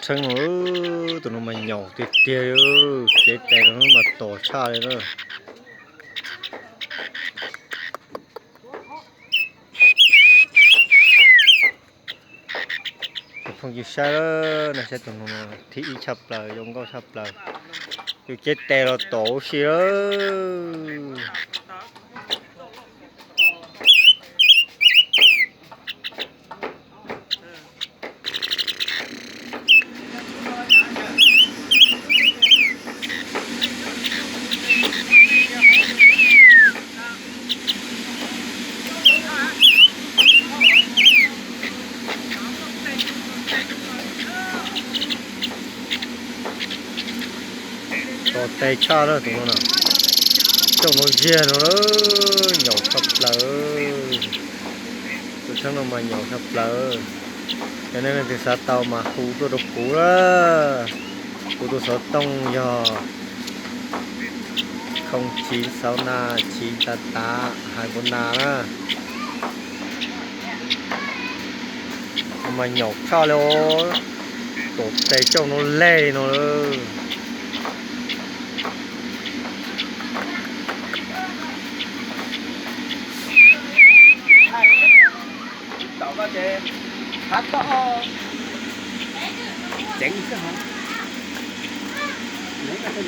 Tshee no, tus no mas nyaum tiag tiag li, cev tes no mas tom tshaj li na. Tus phooj ywg saib na, saib tus no thib ib tshaj plaws, zoo nkauj tshaj plaws. Tus cev tes los tom ua si lawm. Tom tes tshaj lawm tus no na. Coj no ziag no lawm, nyaum tshaj plaws. Tus tshee no mas nyaum tshaj plaws. Yog nej leej twg xav tau mas hu tuaj rau kuv na. Kuv tus xov tooj yog không chín sáu năm chín tám tám hai bốn năm na. Mas nyaum tshaj li os, tom tes coj no leg li no lawm. Tom no ces hav toj ceev xwb.